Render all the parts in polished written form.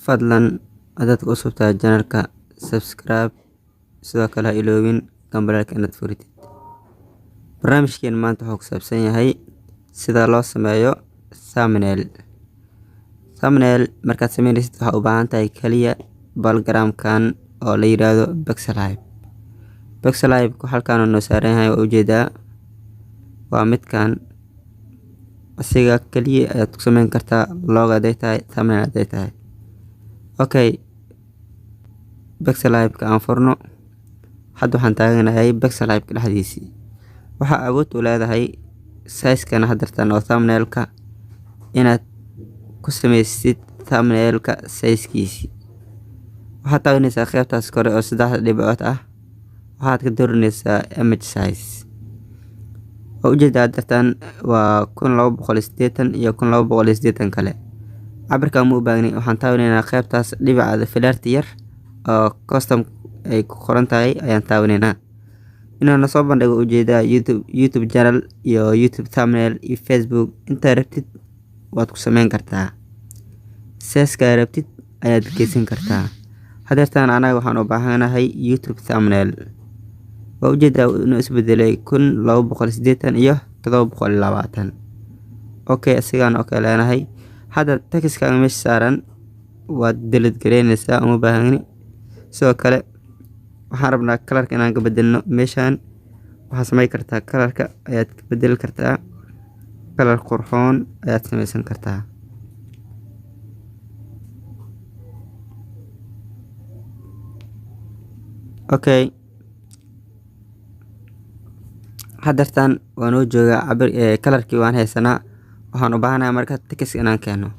Fadlan hadaad ku cusub tahay channelka, subscribe, sidoo kale ha iloobin gambaleelka inaad furitid. Barnaamijkeena maanta wuxuu ku saabsan yahay sida loo sameeyo thumbnail. Thumbnail markaad sameynaysid, waxaad u baahan tahay kaliya programkan oo la yiraahdo PixelLab. PixelLab halkaan noo saaran yahay, waa ujeedaa, waa midkan. Asiga kaliya ayaad ku sameyn kartaa logo haday tahay, thumbnail haday tahay. Okay, PixelLab-ka aan furno. Hadda waxaan taaganahay PixelLab-ka dhexdiisii. Waxaa awood u leedahay size-kana hadartan oo thumbnail-ka inaad ku sameysid thumbnail-ka size-kiisii. Waxaad taabanaysaa qaybtaas kore oo saddexda dhibcood ah, waxaad ka dooranaysaa image size. Waa ujeedaa, hadartan waa 1280 iyo 1280 kale. Cabirka ma u baahni. Waxaan taabanaynaa qaybtaas dhibicda filaarta yar oo custom ay ku qoran tahay ayaan taabanaynaa. Inaan lasoo bandhigo, ujeedaa, YouTube channel iyo YouTube thumbnail iyo Facebook, intaa rabtid waad ku sameyn kartaa. Size-ka rabtid ayaad geysan kartaa. Hadeertaan anaga waxaan u baahanahay YouTube thumbnail. Waa ujeedaa inuu isbedelay 1280 iyo 720. Okay, asigaan okay leenahay. Hadda text-kaaga meesha saaran waad delete gareynaysaa, uma baahni. Sidoo kale waxaan rabnaa colorka inaan ka bedelno. Meeshaan waxaad sameyn kartaa, colorka ayaad ka bedeli kartaa, color qurxoon ayaad sameysan kartaa. Okay, hadeertaan waa noo joogaa cabir, colorkii waan haysanaa. Waxaan u baahanahay marka text inaan keeno.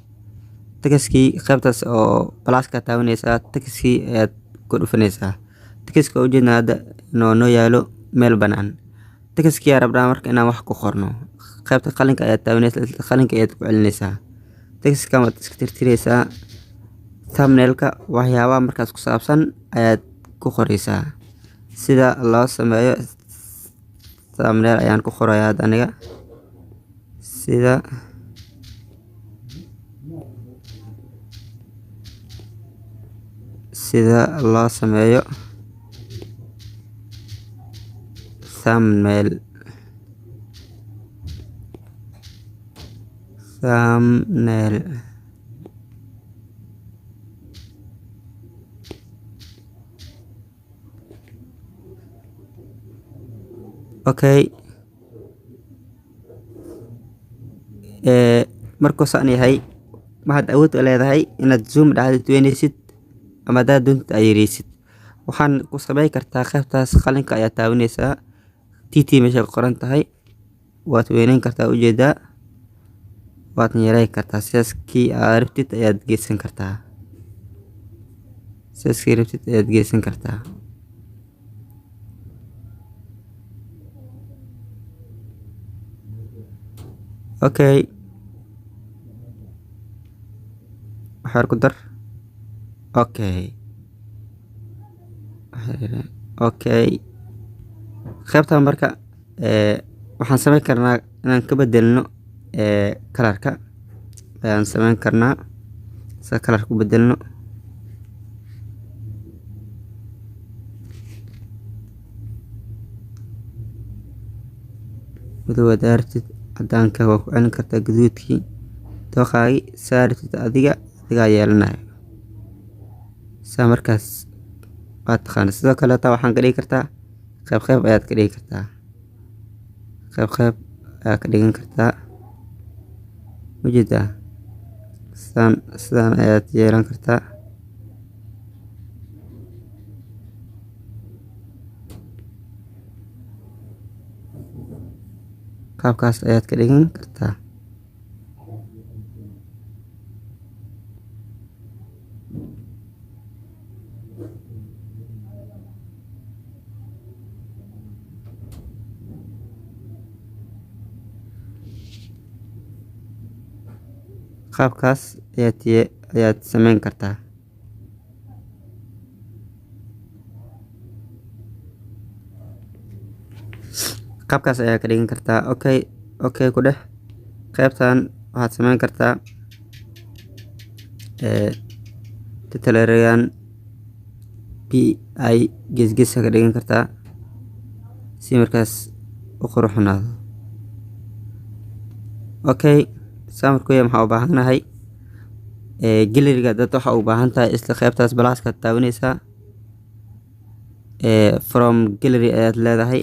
Textkii qaybtaas oo pluska taabanaysaa, textkii ayaad ku dhufanaysaa. Textka ujeedna hadda inuu noo yaalo meel banaan. Textkii ayaa rabnaa marka inaan wax ku qorno. Qaybta qalinka ayaad taabanaysaa, qalinka ayaad ku celinaysaa. Textkan waad iska tirtiraysaa. Thumbnailka waxyaabaha markaas ku saabsan ayaad ku qoraysaa. Sida loo sameeyo thumbnail ayaan ku qorayaa hadda aniga. Sida loo sameeyo thumbnail. Thumbnail. Okay, markuu saan yahay, waxaad awood u leedahay inaad zoom dhahdid, weynaysid, ama hadaad doontid aad yareysid. Waxaan ku sameyn kartaa qaybtaas qalinka ayaad taabanaysaa, TT meesha ku qoran tahay, waad weyneyn kartaa, ujeedaa, waadna yareyn kartaa. Sidaas kii aad rabtid ayaad geysan kartaa. Sidaas kii rabtid ayaad geysan kartaa. Okay, waxyar ku dar. Okay, qaybtan marka waxaan sameyn karnaa inaan ka bedelno colorka ayaan sameyn karnaa, sida colorka u bedelno. Madow hadaa rabtid, cadaanka waa ku celin kartaa, gaduudkii, dooqaagi saa rabtid adiga adigaa yeelanayo. Saa markaas waa taqaana. Sidoo kale taa waxaan ka dhigi kartaa qayb qayb ayaad ka dhigi kartaa. Qayb qayb ayaa ka dhigan kartaa. Ujeedaa, sidaan sidaan ayaad yeelan kartaa. Qaabkaas ayaad ka dhigan kartaa. Qaabkaas ayaad sameyn kartaa. Qaabkaas ayaa ka dhigan kartaa. Okay, ku dheh. Qaybtan waxaad sameyn kartaa Titlegan p i geesgees ka dhigan kartaa si markaas u quruxnaado. Okay, saa markuu yahay, maxaa u baahanahay? Galleryga dad waxa u baahan tahay isla qaybtaas pluska taabanaysaa, from gallery ayaad leedahay.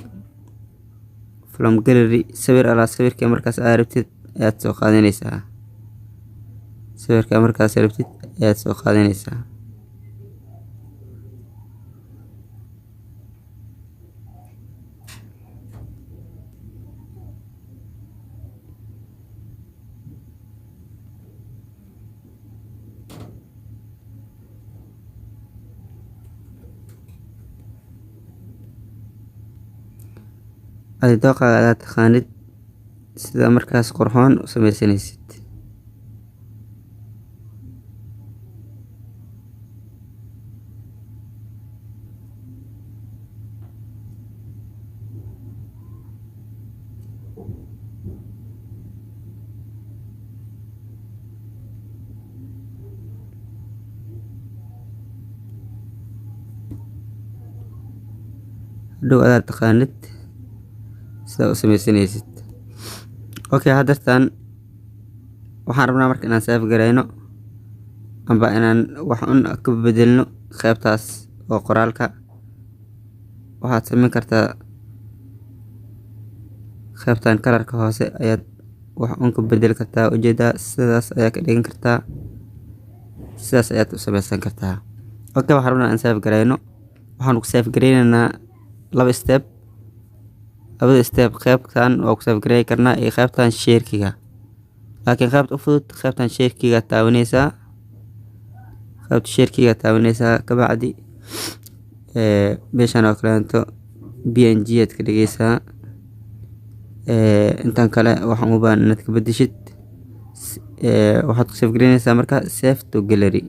From gallery sawir alaa sawirka markaas aad rabtid ayaad soo qaadanaysaa. Sawirka markaas rabtid ayaad soo qaadanaysaa. Adi dooqaaga adaa taqaanid sida markaas qurxoon u sameysanaysid. Hadhow adaa taqaanid sida u sameysanaysid. Okay, haddeertan waxaan rabnaa marka inaan save gareyno amba inaan wax un ka bedelno qaybtaas oo qoraalka. Waxaad sameyn kartaa qaybtan colorka hoose ayaad wax un ka bedeli kartaa. Ujeedaa, sidaas ayaa ka dhigan kartaa, sidaas ayaad u sameysan kartaa. Okay, waxaan rabnaa in save gareyno. Waxaan ku save gareynaynaa laba step. Labada step, qaybtan waa ku save gareyn karnaa iyo qaybtan sharekiga, laakiin qaybta u fudud qaybtan sharekiga taabanaysaa. Qaybta sharekiga taabanaysaa, kabacdi meeshan oo kaleeto PNG aad ka dhigaysaa. Intan kale waxaan u baahan inaad ka bedeshid. Waxaad ku save gareynaysaa marka save to gallery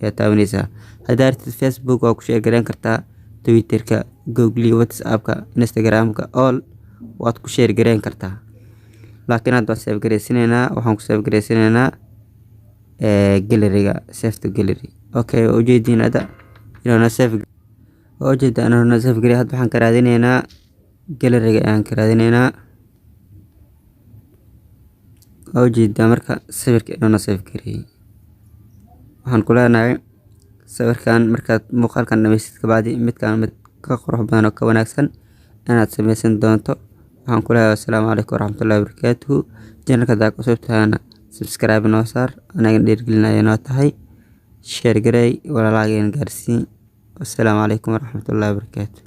ayaad taabanaysaa. Haddaad rabtid Facebook waa ku share gareyn kartaa, Twitterka, Google, WhatsAppka, Instagramka, all waad ku share gareyn kartaa. Laakiin hadda waan save gareysanaynaa. Waxaan ku save gareysanaynaa galleryga, save to gallery. Okay, waa ujeediin hadda inuu save, waa ujeedaa inuu save gareey. Hadda waxaan ka raadineynaa galleryga ayaan ka raadineynaa. Waa ujeedaa marka sawirka inuu save gareeyay. Waxaan ku leenahay sawirkan markaad muuqaalkan dhammaysid kabacdi midkaan mid ka qurux badan oo ka wanaagsan inaad sameysan doonto. Waxaan ku leeyahay assalaamu calaykum waraxmatullaahi wabarakaatuhu. Channelka haddaa cusub tahayna subscribe noo saar, anaga dhiirigelinaya noo tahay. Share garey, walaalahaagan gaarsii. Wassalaamu calaykum waraxmatullaahi wabarakaatuh.